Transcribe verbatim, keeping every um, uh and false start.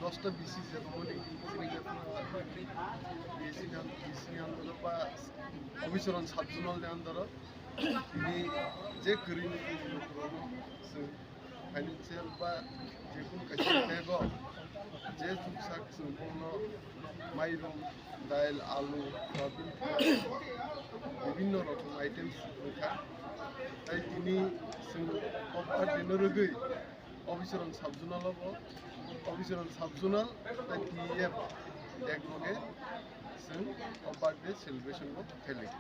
Dosta B C je tongmani, B C ni under ba Obichorong sub-zonal ni under o tini je kwrwini tini lukurokno chwng financial ba jekunu kaisa bag o je chuksa chwng bono mairum, dail, alu, soyabin, bibinno rokom items wngkha. Tai tini chwng o party no rwgwi Obichorong sub-zonal o bo, Obichorong sub-zonal tai T F ekloge chwng o birthday celebration bo khailai.